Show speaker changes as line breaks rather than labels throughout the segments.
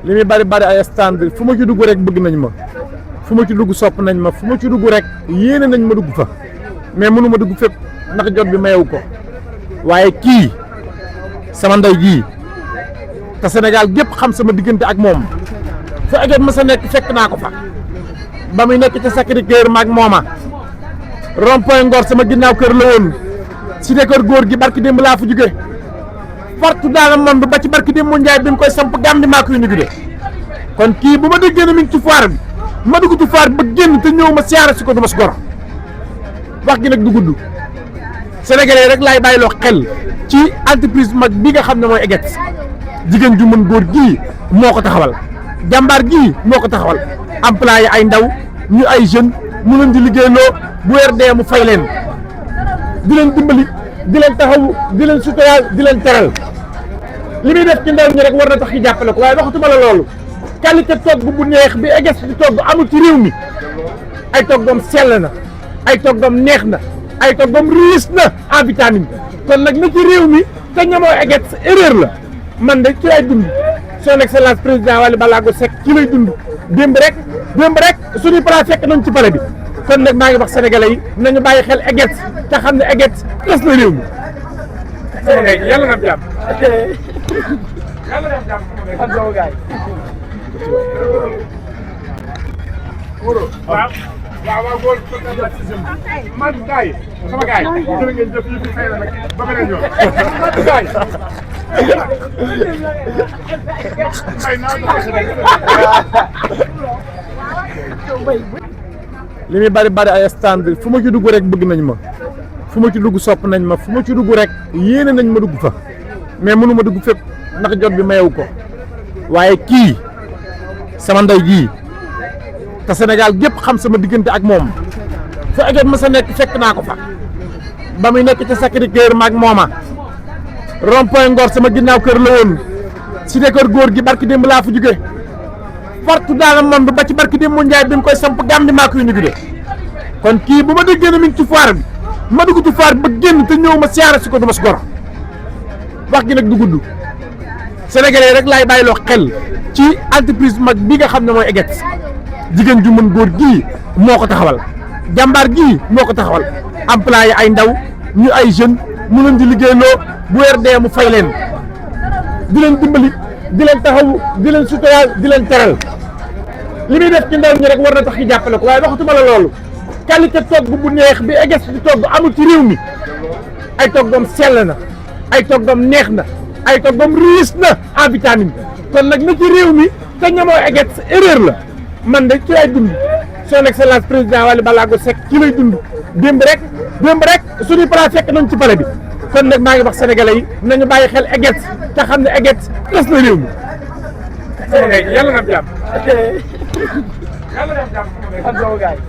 li muy bari bari ay stand fu ma ci dugg rek bëgg nañ ma fu ma ci dugg sopp nañ ma fu ma ci dugg rek yéene nañ ma dugg fa mais mënu ma dugg fépp ndax jot bi mayewu ko waaye kii sama ndey jii te Sénégal gépp xam sama diggante ak moom fu Eguet ma sa nekk fekk naa ko fa ba muy nekk ca Sacré-Cœur maag mooma rond-point Ngor sama ginnaaw kër la woon cité kër góor gi barki démb laa fu jóge partout dans le monde ba ci barki démb Njaay bi mu koy samp Gàmbi maa koy nuyu de kon kii bu ma déggee ne mi ngi ci foire bi ma dugg ci foire ba génn te ñëw ma siyaare si ko du ma si gor wax gi nag du gudd Sénégalais rek laay bàyyiloo xel ci entreprise mag bi nga xam ne mooy Eguet jigéen ju mën góor gii moo ko taxawal jàmbaar gii moo ko taxawal employé ay ndaw ñu ay jeunes mu leen di liggéeyloo bu weer dee mu fay leen di leen dimbali di leen taxaw di leen suturaal di leen teral li muy def ci ndaw ñi rek war na tax ki jàppale ko waaye waxatuma la loolu qualité togg bu neex bi Eguet di togg amul ci réew mi ay toggam sell na ay toggam neex na ay toggam riis na en vitamine kon nag na ci réew mi te ñamoo Eguet erreur la man de ci lay dund son excellence président Waly Ballago Seck ci lay dund démb rek suñu plat fekk nañ ci pale bi kon nag maa ngi wax sénégalais yi nañu bàyyi xel Eguet te xam ne Eguet des na réew mi sama ngay yàlla na am jàmm yàlla na am jàmm ak sama gaay waaw waaw waaw góor man gars yi sama gars yi jërë ngeen jëf yi fi xëy na nag ba beneen yoon gars yi li muy bari bari ay stand fu ma ci dugg rek bëgg nañ ma fu ma ci dugg sopp nañ ma fu ma ci dugg rek yéene nañ ma dugg fa mais mënu ma dugg fépp ndax jot bi mayewu ko waaye kii sama ndey jii te Sénégal gépp xam sama diggante ak moom fu eget ma sa nekk fekk naa ko fa ba muy nekk ca Sacré-Cœur maag mooma rond-point Ngor sama ginnaaw kër la woon si de kër góor gi barki démb laa fa jóge partout dans le monde ba ci barki démb mu Njaay bi mu koy samp Gàmbi maa koy nugudee kon kii bu ma déggee ne mi ngi ci foire bi ma dugg ci foire bi ba génn te ñëw ma siyaare si ko du ma si gor wax gi nag du gudd sénégalais rek laay bàyyiloo xel ci entreprise mag bi nga xam ne mooy Eget jigéen ju mën góor gii moo ko taxawal jàmbaar gii moo ko taxawal employé ay ndaw ñu ay jeune mu leen di liggéeyloo bu weer dee mu fay leen di leen dimbali di leen taxaw di leen sutural di leen teral li muy def ci ndaw ñi rek war na tax ñu jàppale ko waaye waxatuma la loolu qualité togg bu neex bi Eget di togg amul ci réew mi ay toggam sell na ay toggam neex na ay toggam riis na en vitamine kon nag na ci réew mi te ñamoo Eget erreur la man de ci lay dund son excellence président Waly Ballago Seck ci lay dund démb rek suñuy plat fekk nañ ci pale bi kon nag maa ngi wax sénégalais yi nañu bàyyi xel Eget te xam ne Eget tas na réew mi. yàlla na am jàmm. yàlla na am jàmm.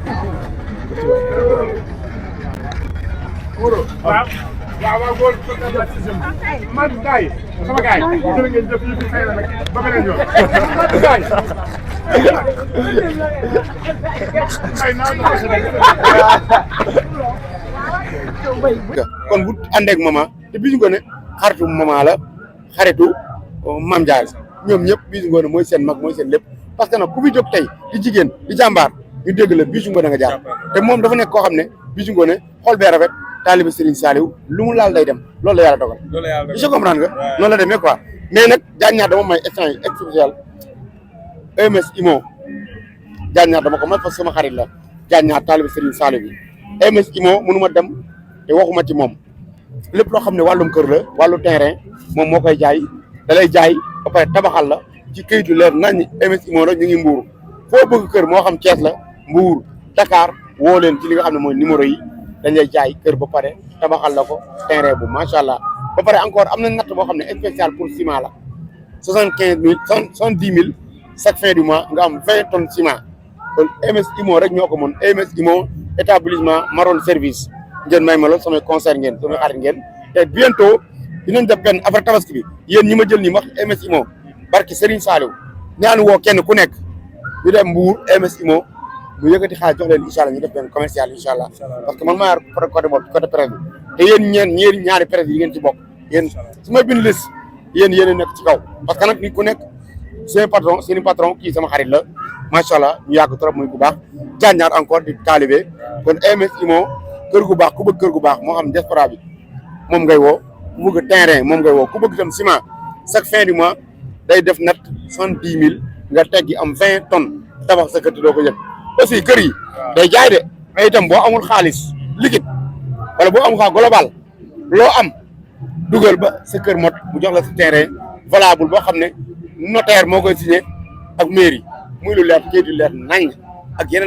waaw waaw góor man gars yi sama gars yi jërë ngeen jëf yi fi xëy na nag ba beneen yoon gars yi
kon bu àndeek mama te Bijou Ngoné xaritu mama la xaritu Mame Ndiaye ñoom ñëpp Bijou Ngoné mooy seen mag mooy seen lépp parce que nag ku fi jóg tey di jigéen di jàmbaar ñu dégg la Bijou Ngoné nga jaar te moom dafa nekk koo xam ne Bijou Ngoné xool bee rafet taalibe Serigne Saliou lu mu laal day dem loolu la yàlla dogal je comprendre nga noonu la demee quoi mais nag Diagne dama may échange spécial EMS Imo Diagne dama ko may parce que sama xarit la Diagne taalibe Serigne Saliou bi EMS Imo mënu ma dem te waxuma ci moom lépp loo xam ne wàllum kër la wàllu terrain moom moo koy jaay da lay jaay ba pare tabaxal la ci këyitu leer nañ EMS Imo la ñu ngi Mbour foo bëgg kër moo xam Thiès la Mbour Dakar woo leen ci li nga xam ne mooy numéro yi dañ lay jaay kër ba pare tabaxal la ko terrain bu macha allah ba pare encore am na natt boo xam ne spécial pour ciment la 70 000 chaque fin du mois nga am 20 tonnes ciment kon EMS Imo rek ñoo ko mën EMS Imo établissement Maroon service ngeen may ma lool samay concert ngeen samay xarit ngeen te bientôt dinañ def benn après tabaski bi yéen ñi ma jël nii wax EMS Imo barki Serigne Saliou ñaan woo kenn ku nekk ñu dem Mbour EMS Imo ñu yëkkati xaalis jox leen incha allah ñu def benn commercial incha allah parce que man maa yor côté boobu côté presse bi te yéen ñaari presse yi ngeen ci bokk yéen su may bind liste yéen a nekk ci kaw parce que nag nit ku nekk seen patron kii sama xarit la macha allah ñu yàgg trop muy bu baax jànnaar encore di taalibe kon EMS Imo kër gu baax ku bëgg kër gu baax moo xam diaspora bi moom ngay woo ku bëgg terrain moom ngay woo ku bëgg itam ciment chaque fin du mois day def nat 70 000 nga teggi am 20 tonnes tabax sa kër doo ko yëg aussi kër yi day jaay de mais itam boo amul xaalis liquide wala boo amul xaalis global loo am dugal ba sa kër mot bu jox la sa terrain valable boo xam ne notaire moo koy signé ak mairie muy lu leer kayit yu leer nañ ak yeneen